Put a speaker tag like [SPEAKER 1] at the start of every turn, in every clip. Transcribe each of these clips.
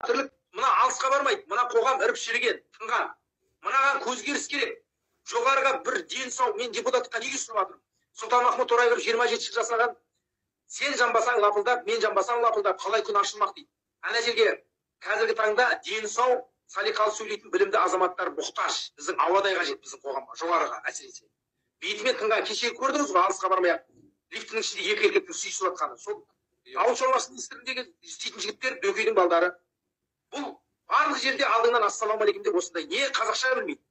[SPEAKER 1] Тірлік мына алысқа бармайды, мына қоғам іріп шіріген, тынған. Мынаған көзгеріс керек. Жоғарыға бір ден сау, мен депутаттыққа неге ұсынып жатырмын? Сұлтанмахмұт Торайғыров 27 жыл жасаған, сен жанбасаң лапылдап, мен жанбасам лапылдап, қалай күн ашылмақ дейді. Ана жерге қазіргі таңда дені сау, салиқалы сөйлейтін білімді азаматтар мұқтаж. Біздің ауадай қажет біздің қоғамға, жоғарыға әсіресе. Бетімен тынған, кеше көрдіңіз ғой, алысқа бармай ақ лифтінің ішінде екі еркектің сүйісіп жатқаны. Сол ауыл шаруашылығы министрлігіндегі істейтін жігіттер, Дөкейдің балдары. Бұл барлық жерде алдыңнан ассалаумағалейкум деп осындай не қазақша білмейді.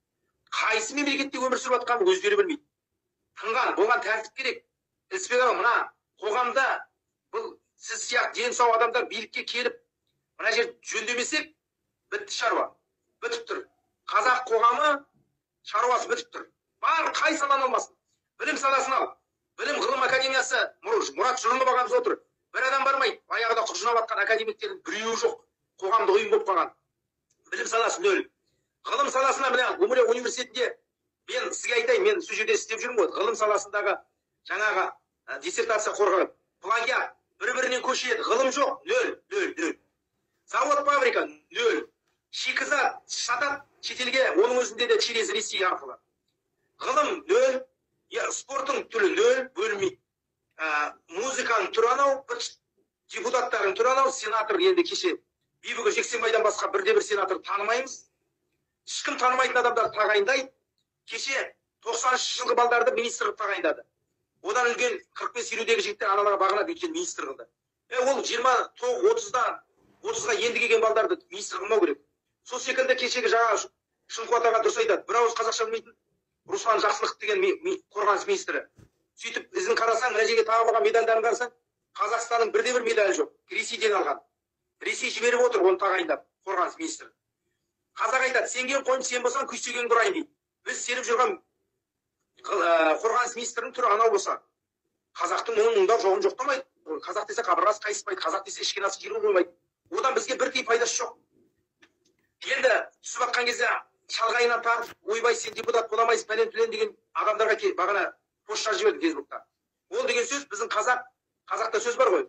[SPEAKER 1] Қайсы мемлекетте өмір сүріп жатқанын өздері білмейді. Тынған, болған тәртіп керек. Ілеспек аға, мына қоғамда бұл сіз сияқты дені сау адамдар билікке келіп, мына жерді жөндемесек, бітті шаруа. Бітіп тұр. Қазақ қоғамы шаруасы бітіп тұр. Бар қай саланы алмасын. Білім саласын ал. Білім ғылым академиясы Мұрат Жұрынов ағамыз отыр. Бір адам бармайды. Баяғыда құжынап атқан академиктердің біреуі жоқ. Қоғамдық ұйым болып қалған. Білім саласы нөл. Ғылым саласына міне Өмірі университетінде мен сізге айтайын, мен сол жерде істеп жүрмін ғой. Ғылым саласындағы жаңағы диссертация қорғаған плагиат, бір-бірінен көшеді, ғылым жоқ, нөл, нөл, нөл. Завод, фабрика, нөл. Шикізат сатады шетелге, оның өзінде де через Ресей арқылы. Ғылым нөл, спорттың түрі нөл, бөлінбейді. Музыканың түрі анау, бір депутаттардың түрі анау, сенатор енді кеше Бибігүл Жексенбайдан басқа бірде-бір сенатор танымаймыз. Ешкім танымайтын адамдар тағайындайды. Кеше 90 жылғы балдарды министр қылып тағайындады. Одан үлкен 45-50-дегі жігіттер аналарға бағынады, өйткені министр қылды. Ол 29-30-да, 30-ға енді келген балдарды министр қылмау керек. Сол секілді кешегі жаңа Шынқуат аға дұрыс айтады. Бір ауыз қазақша білмейтін Руслан Жақсылық деген қорғаныс министрі. Сөйтіп ізін қарасаң, мына жерге тағып алған медальдарын қарасаң, Қазақстанның бірде-бір медалі жоқ. Ресейден алған. Ресей жіберіп отыр оны тағайындап, қорғаныс министрі. Қазақ айтады, сенген қойым сен болсаң, күйсеген құрайын дейді. Біз сеніп жүрген қорғаныс министрінің түрі анау болса, қазақтың мұның мұңдап жоғын жоқтамайды. Қазақ десе қабырғасы қайыспайды, қазақ десе ішкен асы жиырылып қоймайды. Одан бізге бір тиын пайдасы жоқ. Енді түсіп жатқан кезде шалғайынан тартып, ойбай сен депутат бола алмайсың, пәлен түлен деген адамдарға бағана пост жазып жібердім Фейсбукта. Ол деген сөз біздің қазақ, қазақта сөз бар ғой.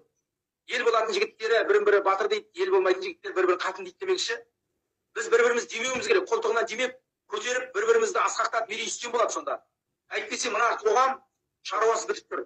[SPEAKER 1] Ел болатын жігіттері бірін-бірі батыр дейді, ел болмайтын жігіттер бір-бірін қатын дейді демекші. Біз бір-бірімізді демеуіміз керек, қолтығынан демеп, көтеріп, бір-бірімізді асқақтатып, мерей үстем болады сонда. Әйтпесе мына қоғам шаруасы бітіп тұр.